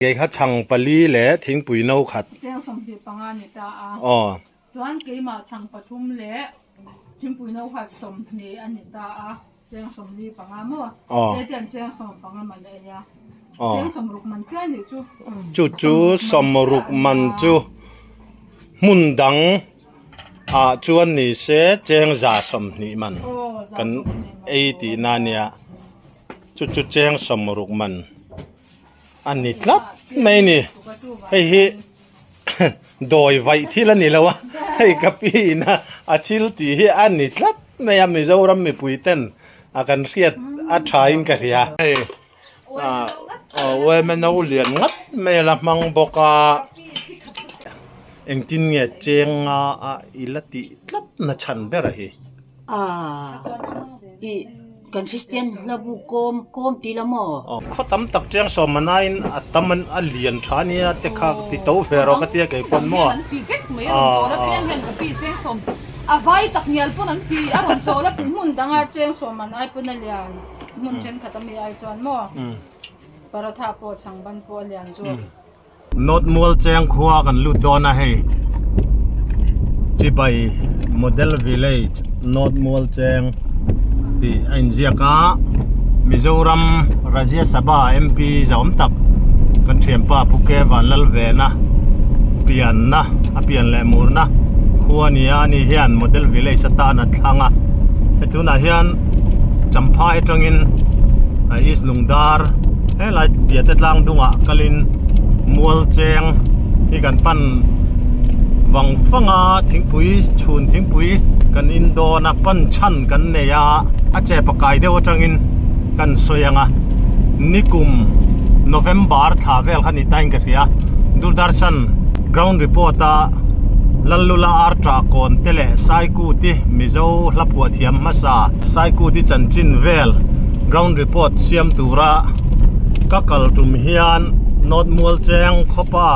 Kei kha chhang pali leh thingpui no khat. Cheng 25 ni ta a. Aw. Chuan keimah chhang pathum leh thingpui no khat 20 a ni ta a. Cheng 45 maw? Aw. Kei ten cheng 15 man a ei a. Aw. Cheng 60 man chiah nih chu. Chu chu 60 man chu hmun dang ah chuan ni se cheng 120 man kan ei tihna a nia. Chu chu cheng 60 man. A ni tlat mai a ni. Hei hi dawi vaih thil a ni lo a, hei ka pi ina a thil tih hi a ni tlat mai a, Mizoram mipui ten a kan hriat a tha in ka hria. Hei uaima no lian ngat mai a la hmang bawk a, engtin nge chenga a i la tih tlat na chhan ber a hi? I Kan Kristian hlabu kawm kawm ti la maw? Khaw tam tak chiang sawm a nain a tam an a lian tha nia te kha ti to ve rawh ka tia kei pawn maw? An ti vek mai a rawn chawl apiang hian ka pi cheng sawm a vai tak ngial pawn an ti a rawn chawl a. Hmun danga cheng sawm an ai pawn a lian hmun thenkhat ami ai chuan maw paratha pawh chhangban pawh a lian zawk. North Mualcheng khua kan lut dawn a hei Chibai Model Village North Mualcheng tih a inziak a Mizoram Rajya Sabha MP zahawm tak kan thianpa Pu K Vanlalvena pianna a pian leh murna khua a ni a ani hian Model Village atan a thlang a hei tunah hian Champhai atangin East Lungdar helai Biate tlang dungah kalin mual cheng hi kan pan vang vang a thingpui chhun thingpui kan in dawn a pan chhan kan nei a a che pakai deuh atangin kan sawi ang a nikum November thla vel kha ni tain ka hria Doordarshan ground report a Lallula Artra kawn te leh Saikuti Mizo hla phuah thiam hmasa Saikuti chanchin vel ground report siam tura ka kal tum hian North Mualcheng khawpa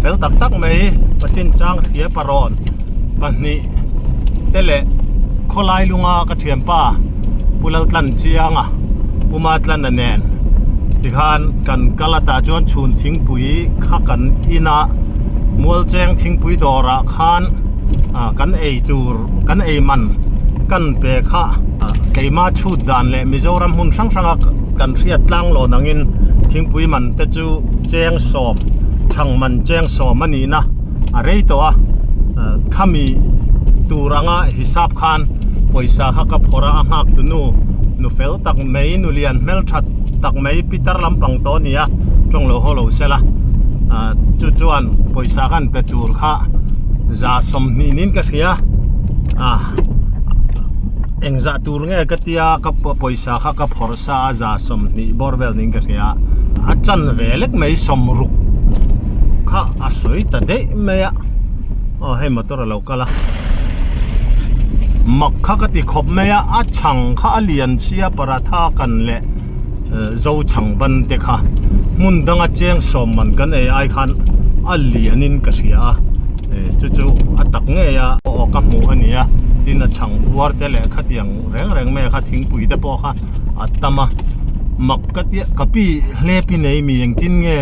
fel tak tak mai Pachin chang hria parawn pahnih te leh khawlai lunga ka thianpa Pu Laltlan Chianga Pu Matlana nen tikhan kan kal a tah chuan chhun thingpui kha kan in a Mualcheng thingpui dawrah khan kan ei tur kan ei man kan pe kha keima chhut dan leh Mizoram hmun hrang hranga kan hriat tlang lawn angin thingpui man te chu cheng sawm chhang man cheng sawm a nihna a rei tawh a khami tur anga hisap khan pawisa kha ka phawrh a a nghak tu nu nu fel tak mai nu lian hmelthat tak mai pitar lampang tawh a ni a tawng lo haw lo sela chu chuan pawisa khan pe tur kha 20 niin ka hria a engzah tur nge ka tia ka pawisa kha ka phawrh sa a 20 bawr vel niin ka hria a chan ve lek mai 60 kha a sawi ta daih mai a aw hei motor a lo kal a mak kha ka ti khawp mai a a chhang kha a lian sia paratha kan leh zo chhang ban te kha hmun danga cheng sawm man kan ei ai khan a lianin ka hria a chu chu a tak ngei a aw ka hmuh a ni a tin a chhang puar te leh khatiang reng reng mai a kha thingpui te pawh kha a tam a mak ka tia ka pi hlep i nei mi engtin nge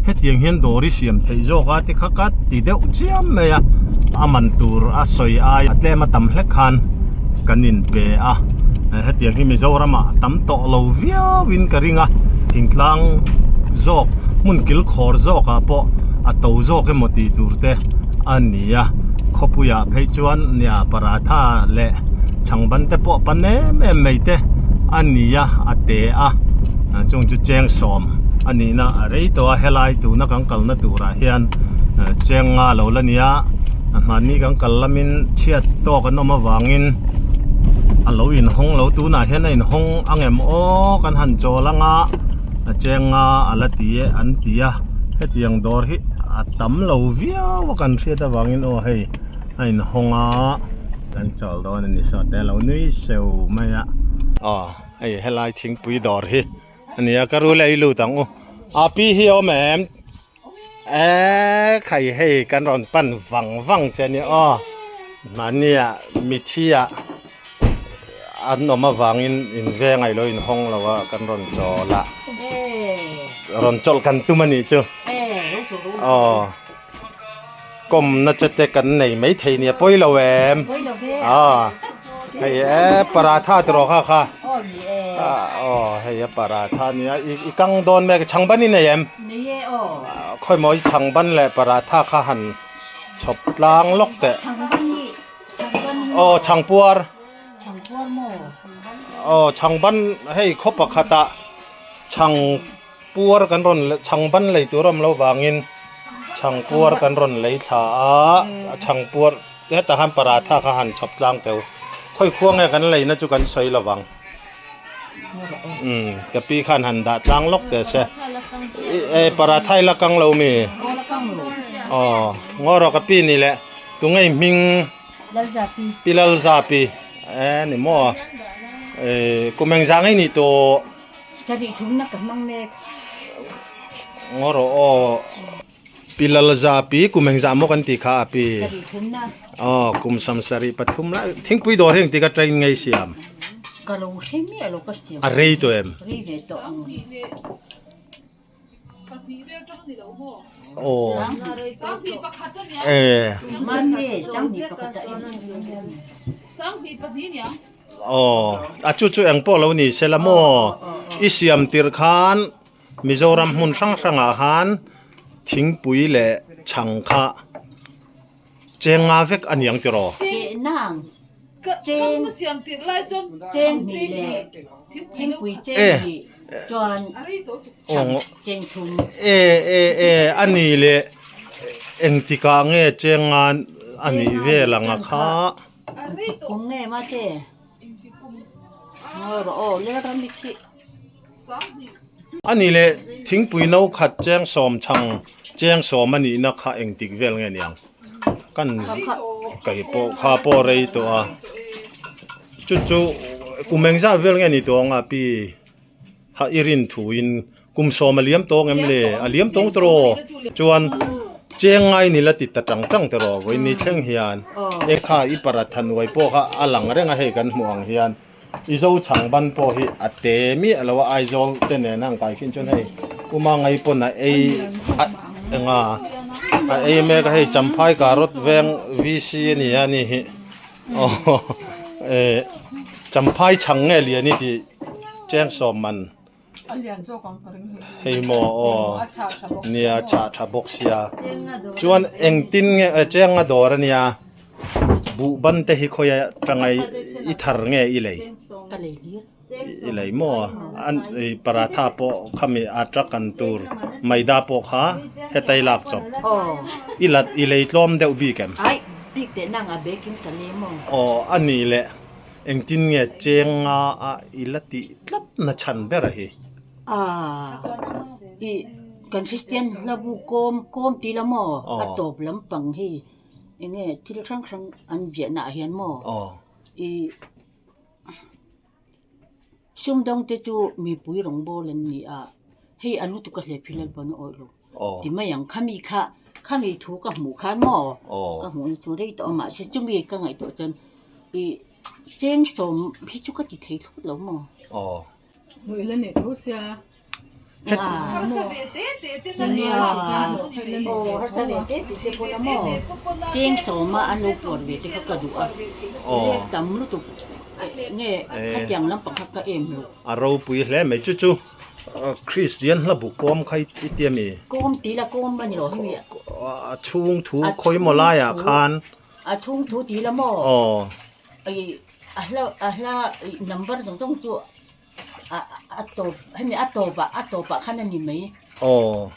hetiang hian dawr i siam theih zawk a tikha ka ti deuh chiam mai a a man tur a sawi ai a tlem a tam hlek khan kan in pe a hetiang hi Mizoram ah tam tawh lo viau in ka ring a thingtlang zawk hmun kil khawr zawk ah pawh a to zawk emaw tih tur te a ni a khawpui ah phei chuan nia paratha leh chhangban te pawh pan em em mai te a ni a a te a chung chu cheng sawm a nih na a rei tawh a helai tuna kan kalna turah hian cheng nga lo la nia mahni kan kal lamin chhiat tawk an awm avangin a lo inhawng lo tunah hian a inhawng ang em aw kan han chawl anga a cheng nga a la ti e an ti a hetiang dawr hi a tam lo viau a kan hriat avangin aw hei a inhawng a kan chawl dawn a ni saw te a lo nui seu mai a aw hei helai thingpui dawr hi a ni a ka rul a i lut ang u a pi hi a awm em Eee khai hei kan rawn pan vang vang che a nia aw mahni ah mithi ah an awm avangin in veng a ilo inhawng lo a kan rawn chawl a rawn chawlh kan tum a nih chu. Aw kawmna che te kan nei maithei nia pawi lo em? Aw hei e paratha ti rawh kha kha aw hei a paratha nia i kang dawn mek chhangban i nei em? Khawimaw i chhangban leh paratha kha han chhawp tlang lawk teh aw chhangpuar. Aw chhangban hei khaw pakhatah chhang puar kan rawn chhangban lei tur a awm loh vangin chhang puar kan rawn lei thla a chhang puar hetah khan paratha kha han chhawp tlang teuh khawi khua nge kan leina chu kan sawi lo vang umm ka pi khan han dah tlang lawk teh se e paratha i la kang lo mi aw ngaw rawh ka pi ni leh tunge hming. Pi Lalzapi e ni maw e kum engzah ngei ni tawh. Sarih thumna ka hmang mek. Ngaw rawh aw. Pi Lalzapi kum engzah maw kan tih kha a pi. Sarih thumna. Aw kum sam sarih pathum lai thingpui dawr hi engtik atangin ngei siam. Ka lo hre miah lo ka siam. A rei tawh em? Rei ve tawh ang. Aw a chu chu eng pawh lo ni se la maw i siam tirh khan Mizoram hmun hrang hrangah khan thingpui leh chhang kha cheng nga vek a niang tiraw. E e e a ni leh engtikah nge cheng nga a nih vel ang a kha. A ni leh thingpui no khat cheng sawm chhang cheng sawm a nihna kha engtik vel nge niang kan kei pawh kha pawh rei tawh a chu chu kum engzah vel nge ni tawh ang a pi ha i rin thuin kum sawm a liam tawng em le a liam tawng tawh chuan cheng ngai ni la ti ta tang tang tawh rawh vawiin ni thleng hian e kha i paratha nuai pawh kha a lang reng a hei kan hmuh ang hian. I zo chhang ban pawh hi a te miah lo a, Aizawl te nen a ang kai khin chuan hei Uma ngai pawn a ei a enga a ei mek a hei Champhai Karot veng VC a ni a ni hi aw eh Champhai chhang nge lian i tih cheng sawm man hei maw aw nia chhah tha bawk sia chuan engtin nge cheng a dawr a nia. Buh ban te hi khawi atanga i thar nge i lei? Ka lei hlir. I lei maw? An i paratha pawh khami ata kan tur maida pawh kha hetai lak chawp. Aw. I lat i lei tlawm deuh bik em? Ai, bik teh nang a baking ka lei maw? Aw, a nih leh engtin nge cheng nga a i la tih tlat na chhan ber a hi? Ah, i kan Christian hlabu kawm kawm ti la maw? A tawp lampang hi. Enge thil hrang hrang an ziahna ah hian maw i sumdawng te chu mipui rawngbawl an ni a hei a lutuk a hlep hi Lalpawn a awih lo ti mai ang khami kha khami thu ka hmuh khan maw ka hmuh na chu rei tawh a mahse chumi ka ngaihtuah chuan i cheng sawm hi chu ka ti thei thlawt lo maw. Cheng sawma an lo puar ve te kha ka duh a, let tam lutuk nge khatiang lampang kha ka em lo. A ropui hle mai chu chu Kristian hla bu kawm kha i ti ami? Kawm ti la kawm a ni lo hemi. A chhung thu khawi maw laiah khan. A chhung thu ti la maw? Aw. A hla a hla number zawng zawng chu. A tawp hemi a tawp ah a tawp ah khan a ni mai. Aw.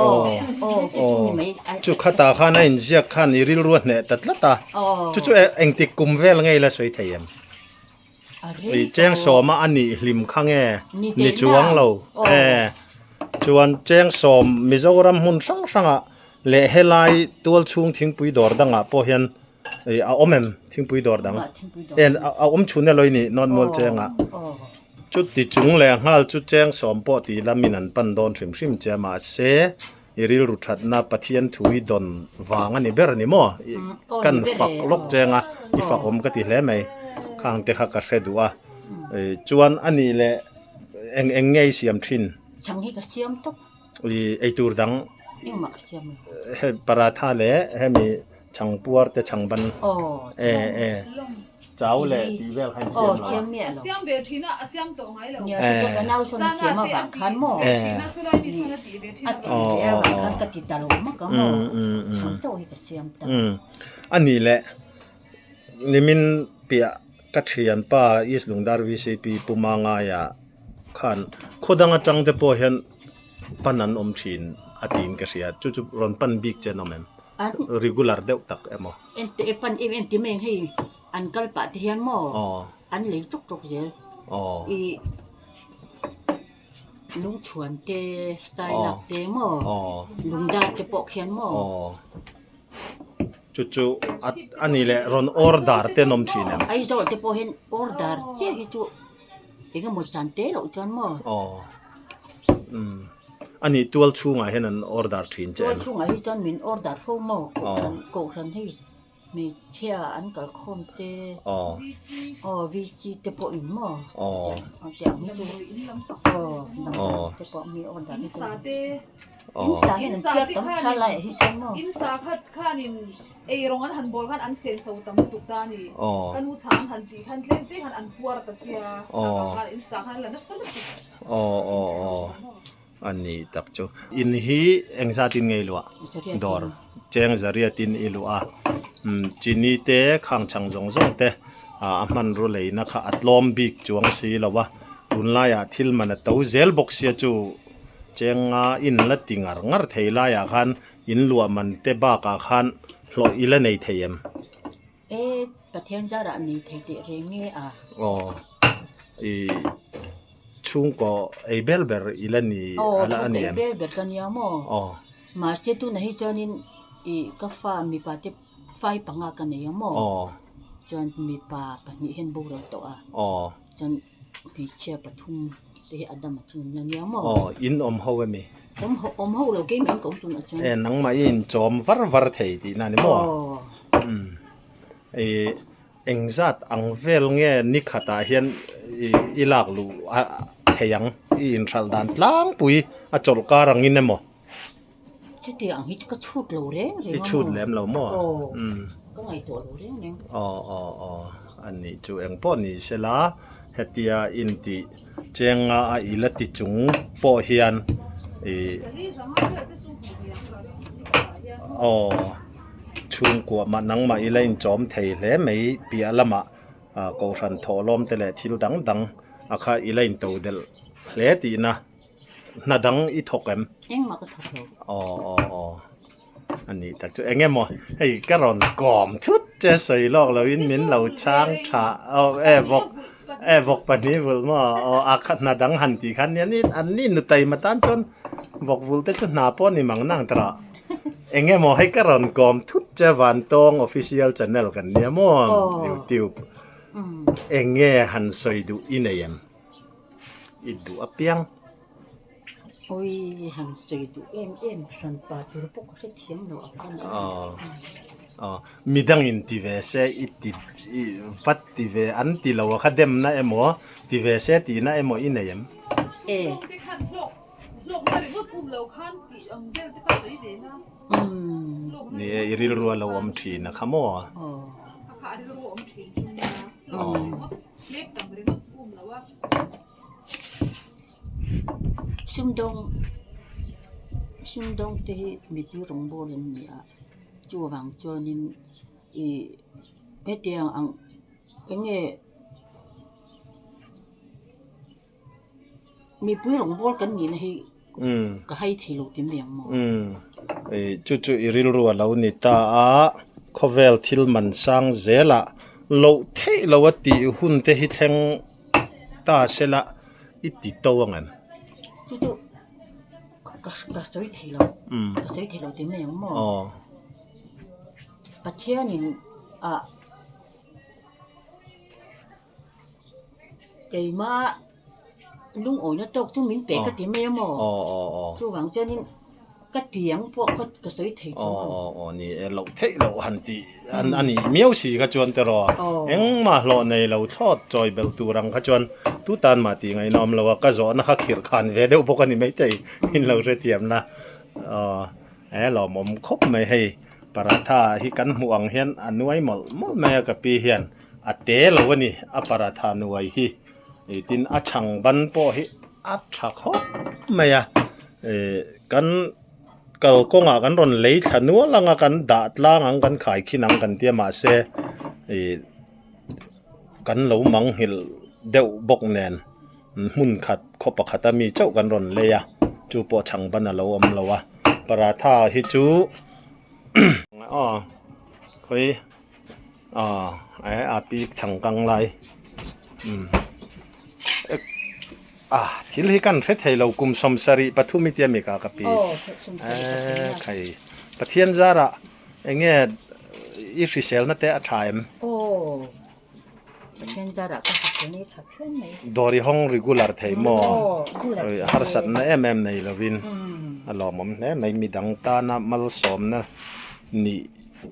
Aw aw chu chu ni mai. Chu khatah khan a inziak khan i rilru a hneh ta tlat a. Chu chu engtik kum vel nge ila sawi thei em? I cheng sawma a nih hlim kha nge ni chuang lo e. Chuan cheng sawm Mizoram hmun hrang hrangah leh helai tualchhung thingpui dawr dangah pawh hian Ih a awm em thingpui dawr dang en a awm chhun elaw i nih nawt mual chengah chuti chung leh nghal chu cheng sawm pawh tih lamin an pan dawn hrim hrim che a mahse i rilru thatna Pathian thu i dawn vang a ni ber a ni maw kan fak lawk cheng a i fak awm ka ti hle mai khang te kha ka hre duh a ih chuan a nih leh eng eng nge i siam thin. Chhang hi ka siam tawp. I eitur dang Engmah ka siam lo. He paratha leh hemi chhangpuar te chhangban e e chau leh tih vel kha in siam lo. A siam ve thin a, a siam tawh ngai lo. Chana te a tih ve thin a, chulai mi sawn a tih ve thin a. A nih leh nimin piah ka thianpa East Lungdar VCP Pu Mangaia khan khaw dang atang te pawh hian pan an awm thin a tiin ka hria chu chu rawn pan bik che an awm em regular deuh tak emaw. Ente e pan em em ti mai ang hei an kal pah te hian maw an lei tawk tawk zel i lungchhuan te style lak te maw lungdar te pawh khian maw. Chu chu a ni leh rawn order te an awm thin em. Aizawl te pawh hian order chiah hi chu. Eng emaw chan te loh chuan maw? Aw. Umm. A nih tual chhungah hian an order thin che em? Tual chhungah hi chuan min order fo maw? Kohhran, kohhran hei hmeichhia an kal khawm te. Aw. Aw, VC te pawh in maw? Aw. Tiang hi chu. Aw, damdawi te pawh mi order hi chu. In sa te. In sa hian an phiar tam tha laiah hi chuan maw? In sa khat khanin Ei rawng an han bawl khan an sen so tam lutuk ta a ni. Ka nu chhang an han tih khan tlem te khan an puar ta sia. Khakah khan in sa khan an la nasa lutuk. Aw aw aw a ni tak chu. In hi engzat in ngei luah? Dawr cheng zariat in i luah a. Chini te khang chhang zawng zawng te a hmanrua leina kha a tlawm bik chuang si lo a. Tunlaiah thil man a to zel bawk sia chu chenga in la ti ngar ngar thei laiah khan In luah man te bakah khan hlawh i la nei thei em? E, Pathian zarah nei thei teh reng nge a? Aw, i chhungkaw ei ber ber i la ni a la a ni em? Aw, chhungkaw ei ber ber ka nia maw? Aw. Mahse tunah hi chuanin i ka fa mipa te fai panga ka nei a maw? Aw. Chuan mipa pahnih hian boral tawh a. Aw. Chuan hmeichhia pathum te hi a dam a chun la nia maw? Aw, in awm ho emi? Awm ho, awm ho lo keimah in ka awm tunah chuan. E, nangmah i inchawm var var thei tihna a ni maw? Aw. Umm, i engzat ang vel nge ni khatah hian i i lak luh a thei ang? I inhralh dan tlangpui a chawlh kar angin emaw? Chuti ang hi chu ka chhut lo reng reng a maw? I chhut lem lo maw? Aw, ka ngaihtuah lo reng reng. Aw aw aw, a nih chu eng pawh ni sela hetia intih chenga a i la ti chung pawh hian i aw chhungkua mah nangmah i la inchawm thei hle mai piah lamah kohhran thawhlawm te leh thil dang dang a kha i la into delh hle tihna. Hna dang i thawk em? Engmah ka thawk lo. Aw aw aw. A nih tak chu eng emaw hei ka rawn kawm thut che sawi lawk loin min lo chhang tha aw e vawk e vawk pahnih vulh maw aw a kha hna dang han tih khan nia ni an ni nu taima tan chuan vawk vulh te chu hna pawh a ni mang nang tawh eng emaw hei ka rawn kawm thut che Vantawng official channel kan nia maw youtube eng nge han sawi duh i nei em? I duh apiang. Awi han sawi duh em em hran pa tur pawh ka hrethiam lo ang ka ni. Aw aw midangin ti ve se i ti i vat ti ve an ti lo a kha demna emaw ti ve se tihna emaw i nei em? E. Ni e i rilru a lo awm thin a kha maw? Aw. Aw. Sumdawng sumdawng te hi mipui rawngbawl an ni a chuvang chuanin ih hetiang ang eng nge mipui rawngbawl kan nihna hi ka hai thei lo ti mai ang maw? Ih chu chu i rilru a lo ni ta a, khawvel thil man sang zelah loh theih lo a tih hun te hi thleng ta sela i ti to ang em? Chu chu ka ka sawi thei lo, ka sawi thei lo ti mai ang maw? Pathianin ah. Keimah lungawina tawk chu min pe ka ti mai a maw? Chuvang chuanin Ka tiang pawh ka ka sawi thei tho lo. Aw aw ni e loh theih loh han tih an a nih miau si kha chuan tiraw engmah hlawh nei lo thlawt chawi belh tur ang kha chuan tu tan mah tih ngaihna awm lo a, ka zawhna kha khirh khan ve deuh bawk a ni maithei in lo hrethiamna aw e lawmawm khawp mai hei paratha hi kan hmuh ang hian a nuai mawlh mawlh mai a ka pi hian a te lo a ni a paratha nuai hi tin a chhang ban pawh hi a tha khawp mai a. Ehh kan kalkawngah kan rawn lei thla nual ang a kan dah tlang ang kan khai khin ang kan tia mahse ih kan lo mang nghilh deuh bawk nen hmun khat khaw pakhat a mi chauh kan rawn lei a chu pawh chhang ban a lo awm lo a paratha hi chu aw khawi aw eh a pi chhang kang lai umm. Ah thil hi kan hre thei lo kum 73 i tia mi ka ka pi eh khai Pathian zarah enge i hriselna te a tha em? Aw Pathian zarah ka hriselna hi tha phian mai. Dawr i hawng regular thei maw? Harsatna em em nei lovin a lawmawm hle mai midang tana malsawmna nih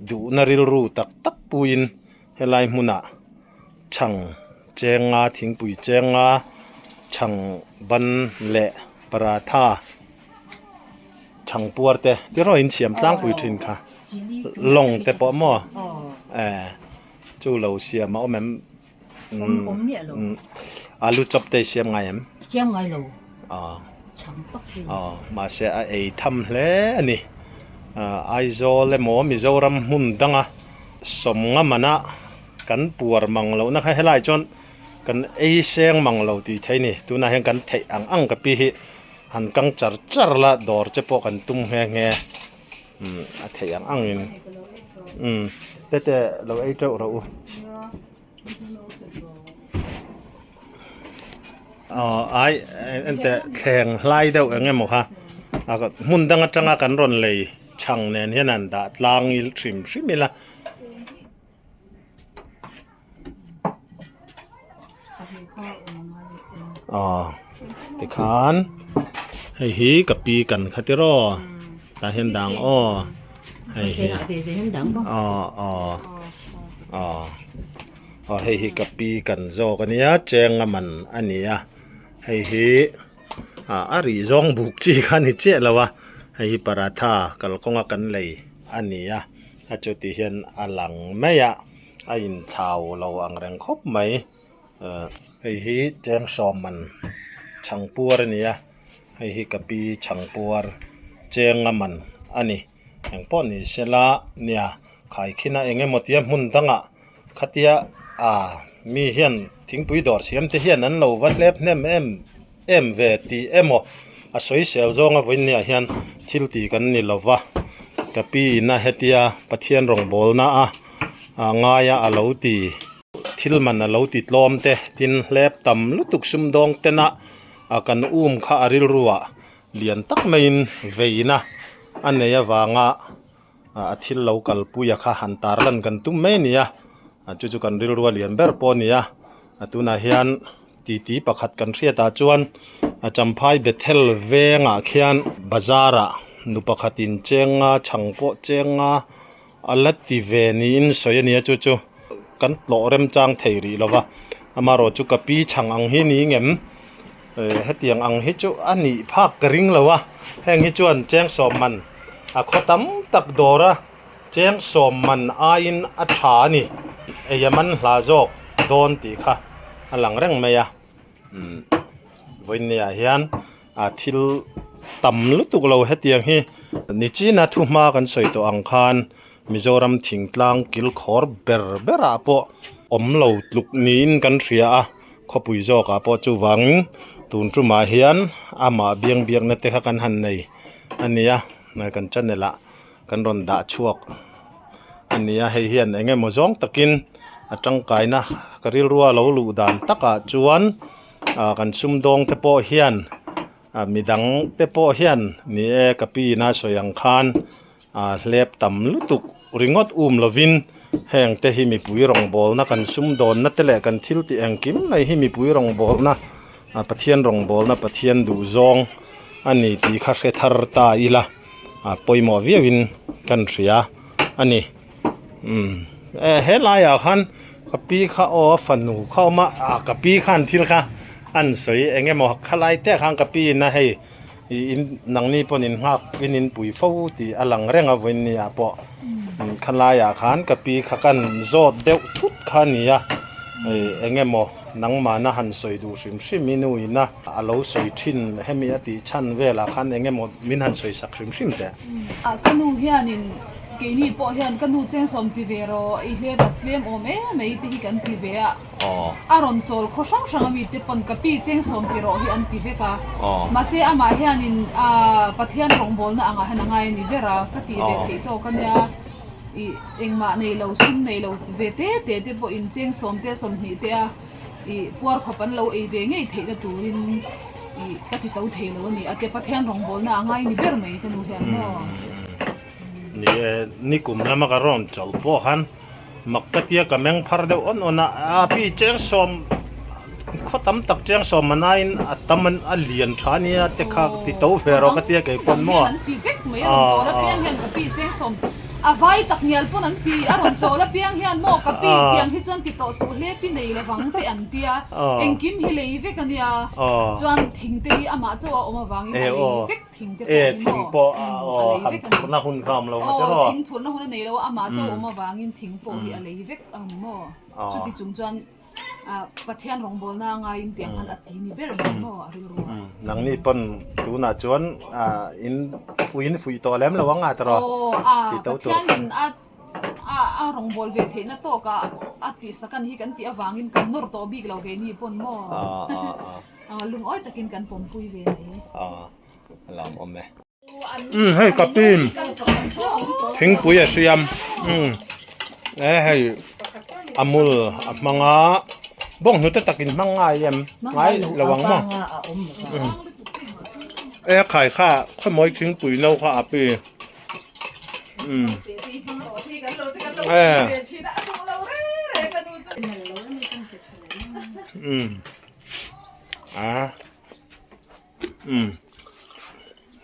duhna rilru tak tak puiin helai hmunah chhang chenga thingpui chenga chhang ban leh paratha chhang puar te ti rawh in siam tlangpui thin kha lawng te pawh maw eh chu lo siam a awm em umm alu chawp te i siam ngai em aw mahse a ei tham hle a ni Aizawl emaw Mizoram hmun danga sawmnga mana Kan puar mang lohna kha helai chuan kan ei seng mang lo tih theih a ni. Tunah hian kan theih ang ang ka pi hi han kang char char la dawr che pawh kan tum nghe nghe umm a theih ang ang in umm tete lo ei teuh rawh u. Aw ai enteh thleng hlai deuh eng emaw kha hmun dang atanga kan rawn lei chhang nen hian an dah tlang hrim hrim ila. Aw tikhan hei hi ka pi kan kha tiraw tah hian dang aw hei hi aw aw aw aw hei hi ka pi kan zawk a nia chenga man a ni a hei hi ah a rih zawng buk chi kha a ni chiah lo a hei hi paratha kalkawnga kan lei a ni a. A chuti hian a lang mai a, a inthlau lo ang reng khawp mai. Ehh hei hi cheng sawm man chhang puar a ni a, hei hi ka pi chhang puar chenga man a ni. Eng pawh ni sela nia khaikhin a eng emaw tia hmun dangah khatia ah mi hian thingpui dawr siam te hian an lo va hlep hnem em em ve tih emaw a sawisel zawnga vawinia hian thil tih kan ni lo va ka pi ina hetia Pathian rawngbawlna a ah ngaia a lo ti thil man a lo ti tlawm te tin hlep tam lutuk sumdawng tena ah kan um kha a rilruah lian tak maiin veina a nei avanga a thil lo kalpui a kha han tarlan kan tum mai a ni a chu chu kan rilrua lian ber pawh a ni a a tunah hian titi pakhat kan hriatah chuan a champhai Bethel vengah khian bazar ah nu pakhatin chenga chhang pawh chenga a la ti ve niin sawi a ni a chu chu kan tlawh remchang thei rih lo va amaherawh chu ka pi chhang ang hi ni ngem eh hetiang ang hi chu a nih phak ka ring lo a heng hi chuan cheng sawm man a khaw tam tak dawr a cheng sawm man aiin a tha a ni ei a man hla zawk dawn tih kha a lang reng mai a umm vawinia hian a thil tam lutuk lo hetiang hi nichina thu hma kan sawi tawh ang khan Mizoram thingtlang kilkhawr ber berah pawh awm lo tluk niin kan hria a khawpui zawkah pawh chuvangin tun tumah hian amah biang biakna te kha kan han nei a nia kan channel ah kan rawn dah chhuak a ni a hei hian eng emaw zawng takin a tangkaina ka rilrua lo luh dan takah chuan ah kan sumdawng te pawh hian ah midang te pawh hian ni e ka pi ina sawi ang khan ah hlep tam lutuk ringawt um lovin heng te hi mipui rawngbawlna kan sumdawnna te leh kan thil tih engkim mai hi mipui rawngbawlna ah Pathian rawngbawlna Pathian duhzawng a ni tih kha hre thar ta ila. a pawimawh viauin kan hria a ni umm helai ah khan ka pi kha aw a fanu kha a awm a ah ka pi khan thil kha an sawi eng emaw khalai te khan ka pi in a hei ih in nangni pawn in nghak in in pui fo tih a lang reng a vawiin ni ah pawh khalai ah khan ka pi kha kan zawt deuh thut kha a ni a ih eng emaw nangmahna han sawi duh hrim hrim i nu ina a lo sawi thin hemi a tih chhan velah khan eng emaw min han sawi sak hrim hrim teh. Ah ka nu hianin keini pawh hian ka nu chengsawm ti ve rawh i hle tak tlem awm em mai te hi kan ti ve a a rawn chawl khaw hrang hrang ami te pawn ka pi chengsawm ti rawh hi an ti vek a mahse amah hianin ah Pathian rawngbawlna angah hian a ngai a ni ber a ka tih ve theih tawk ania ih engmah nei lo sum nei lo ve te te te pawh in chengsawm te 20 te a ih puar khawp an lo ei ve ngei theihna turin ih ka ti to thei lo a ni a te Pathian rawngbawlna a ngai ni ber mai ka nu hian maw. Ni e, nikum lama ka rawn chawlh pawh khan mak ka tia ka meng phar deuh awn awn a, a pi chengsawm khaw tam tak chengsawm a naiin a tam an a lian tha ania te kha ti to ve rawh ka tia kei pawn maw. An ti vek mai a rawn chawl apiang hian ka pi chengsawm a vai tak ngial pawn an ti a rawn chawl apiang hian maw ka pi tiang hi chuan ti tawh suh hle pi nei lovang te an tia engkim hi lei vek ania chuan thing te hi amah chauh a awm avangin a lei vek. Thing te pawh hi maw a lei vek a ni. Aw thing phurhna hun a nei lo a, amah chu a awm avangin thing pawh hi a lei vek a ni maw. Chuti chung chuan Pathian rawngbawlna a ngaiin tiang khan a ti ni ber mai maw a rilru a. Nangni pawn tunah chuan in fuiin fuih tawh lem lo ang a tawrh aw. Aw a Pathianin a a rawngbâwl ve theihna tâwkah a tihsak a ni hi kan tih avângin kan nawr tawh bîk lo keini pawn maw? Lungawi takin kan pawmpui ve mai. A lawm awm e. Umm hei ka pim thingpui a siam umm e hei amul a hmang a bawnghnute takin hmang ngai em ngai lo ang maw e khai kha khawmawi thingpui no kha a pi. Umm umm a umm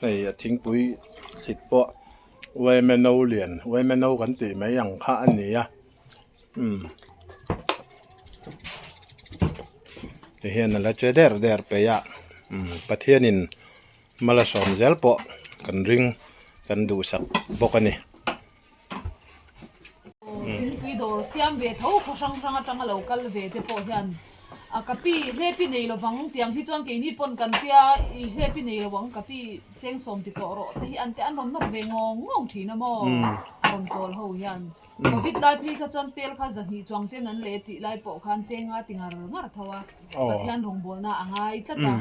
hei a thingpui thlit pawh uaime no lian uaime no kan tih mai ang kha a ni a umm tihian a la che der der peih a umm Pathianin. Mala sawm zel pawh kan ring kan duhsak bawk a ni. Thingpui dawr siam ve tho khaw hrang hrang atanga lo kal ve te pawh hian a ka pi hlepi nei lovang tiang hi chuan keini pawn kan tia i hlepi nei lo ang ka pi cheng sawm ti tawh rawh te hi an te an rawn nawr ve ngawng ngawng thin a maw a rawn chawl ho hian Covid lai phei kha chuan tel kha zahnih chuang ten an leh tih lai pawh khan chenga ti ngar ngar tho a Pathian rawngbawlna a ngai tlat a.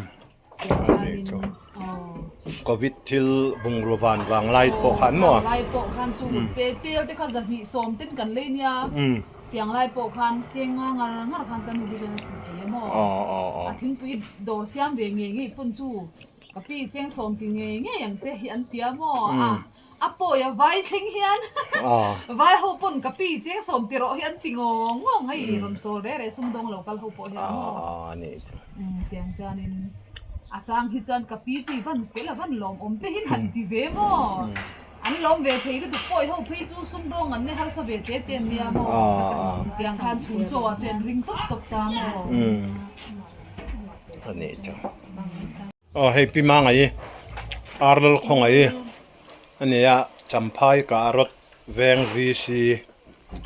Covid thil bungraw van vang lai pawh khan maw? Lai pawh khan chu che tel te kha zahnih sawm ten kan lei nia. Tiang lai pawh khan cheng nga ngar ngar khan kan nu chuan a thun thei a maw? A thingpui dawr siam ve ngei ngei pawn chu ka pi cheng sawm ti ngei ngei ang che hi an tia maw? A a pawi a vai thleng hian vai ho pawn ka pi cheng sawm ti rawh hi an ti ngawng ngawng hei rawn chawl reh reh sumdawng lo kal ho pawh hian maw tiang chuanin a chang hi chuan ka pi chu i van fel a van lawmawm te hin han ti ve maw an lawm ve thei lutuk pawi ho phei chu sumdawng an ne harsa ve te te an nia maw tiang khan chhun chaw ah te an ring tawp tawp ta maw. Aw hei pi Mangai Arlal khawngaih a ni a, Champhai ka rawt veng VC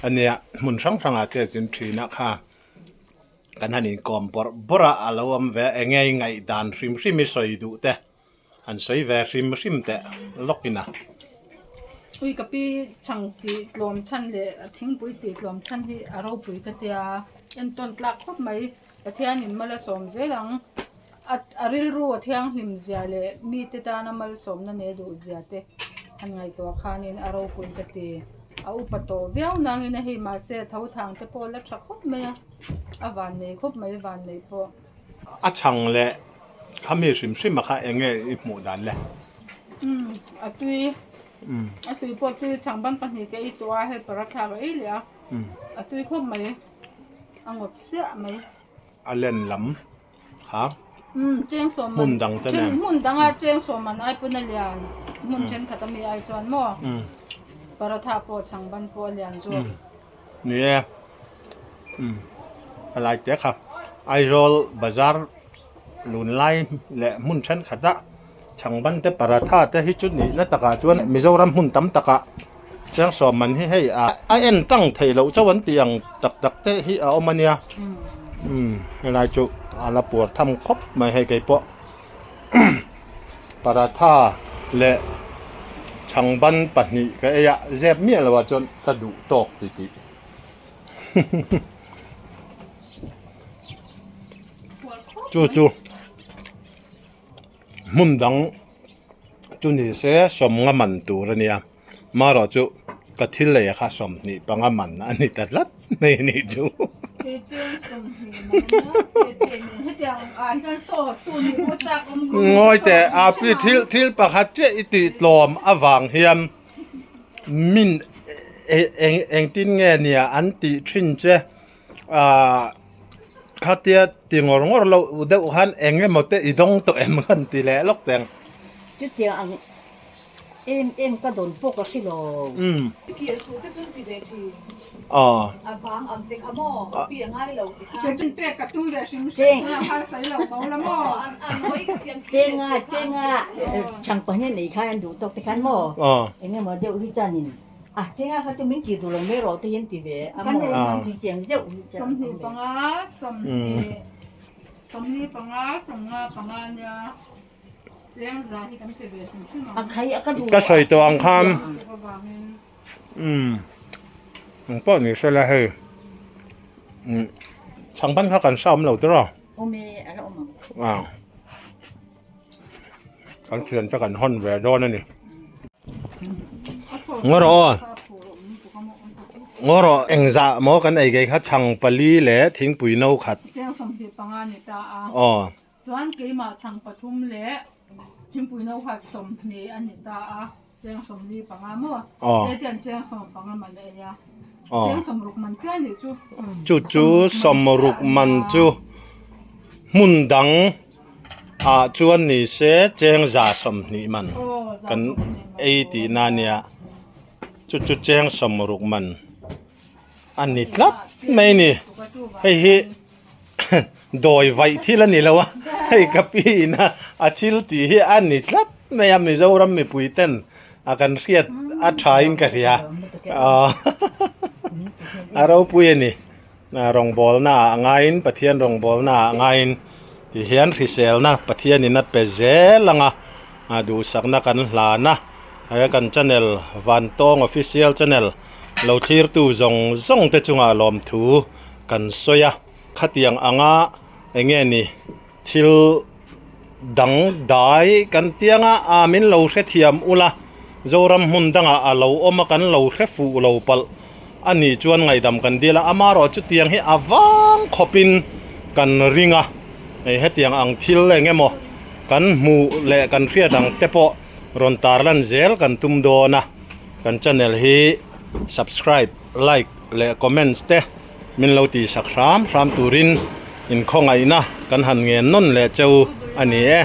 a ni a, hmun hrang hrangah te chuan thin a kha kan han inkawm bawrh bawrh a, a lo awm ve a, eng nge i ngaihdan hrim hrim i sawi duh te han sawi ve hrim hrim teh lawk in a. Ui ka pi chhang tih tlawm chhan leh thingpui tih tlawm chhan hi a ropui ka tia entawn tlak khawp mai. Pathianin mal a sawm zel ang. A a rilru a thianghlim zia leh mite tana malsawmna nei duh zia te han ngaihtuah khanin a ropui ka ti. A upa tawh viau nangin a hei mahse a tho thang te pawh a la tha khawp mai a, a vannei khawp mai vannei pawh. A chhang leh khami hrim hrim a kha eng nge i hmuh dan le? Umm a tui a tui pawh tui chhang ban pahnih ka ei tawh a hei paratha ka ei leh a a tui khawp mai. A ngawt siah mai. A len lam kha. Umm cheng sawm man Hmun dang te nen. Hmun danga cheng sawm man ai pawn a lian hmun thenkhat ami ai chuan maw paratha pawh chhang ban pawh a lian zawk. Ni e umm a lai te kha Aizawl bazar lun lai leh hmun thenkhat a chhang ban te paratha te hi chu nihna takah chuan Mizoram hmun tam takah cheng sawm man hi hei a a en tang theih loh chauh an tih ang tak tak te hi a awm a nia umm helai chu a la puar tham khawp mai hei kei pawh paratha leh chhangban pahnih ka ei a zep miah loh ah chuan ka duh tawk ti tih chu chu. Hmun dang chu ni se sawmnga man tur a nia marawh chu ka thil lei kha 25 man a ni ta tlat mai a nih chu. Ngawi teh a pi thil thil pakhat chiah i tih tlawm avang hian min eng engtin nge nia an tih thin che. Ahh khatia ti ngawr ngawr loh deuh khan eng emaw te i dawng tawh em khan ti leh lawk teng. Chutiang ang em em ka dawn pawh ka hre lo. Umm. Kir suh te chuan ti ve thin. Aw. A vang ang te kha maw ka pi a ngai lo ti kha. Che chun pek ka tum ve hrim hrim a khan sawi lo ko la maw. A nawi ka tiang kir leh Chenga chenga chhang pahnih nei khan an duh tawk te khan maw. Aw. Eng emaw deuh hi chuanin A chenga kha chu min tih duh lo mai rawh te hian ti ve a maw ti chiang zeuh hi chuan 25 20 25 15 ania cheng za hi kan pe ve hrim hrim ang A khai a ka duh Ka sawi tawh ang khan umm ang pawh ni sela hei umm chhangban kha kan hre awm lo tiraw Awm e a la awm ang Ah kan thian te kan hawn ve dawn a ni. Ngaw rawh aw ngaw rawh engzah maw kan ei kei kha chhang pali leh thingpui no khat Cheng 25 ni ta a aw chuan keimah chhang pathum leh thingpui no khat 20 a ni ta a cheng 45 maw aw hetiang cheng 15 man a ei a aw cheng 60 man chiah nih chu chu chu 60 man chu hmun dang ah chuan ni se cheng 20 man kan ei tihna a nia chu chu cheng 60 man a ni tlat mai a ni hei hi dawi vaih thil a ni lo a hei ka pi ina a thil tih hi a ni tlat mai a Mizoram mipui ten a kan hriat a tha in ka hria a ropui a ni. Rawngbawlna ah ngaiin Pathian rawngbawlna ah ngaiin ti hian hriselna Pathianin a pe zel ang a, duhsakna kan hlan a, he kan channel Vantawng Official Channel lo thlirtu zawng zawng te chungah lawmthu kan sawi a, khatiang anga eng nge ni thil dang dai kan tiang a, a min lo hrethiam ula Zoram hmun dangah a lo awm a kan lo hre fuh lo palh a nih chuan ngaihdam kan dil a, amarawh chutiang hi a vang khawpin kan ring a, hei hetiang ang thil eng emaw kan hmuh leh kan hriat ang te pawh rawn tarlan zel kan tum dawn a, kan channel hi subscribe, like leh comments te. Min lo tihsak hram hram turin inkhawngaihna kan han ngen nawn leh cheu a ni e.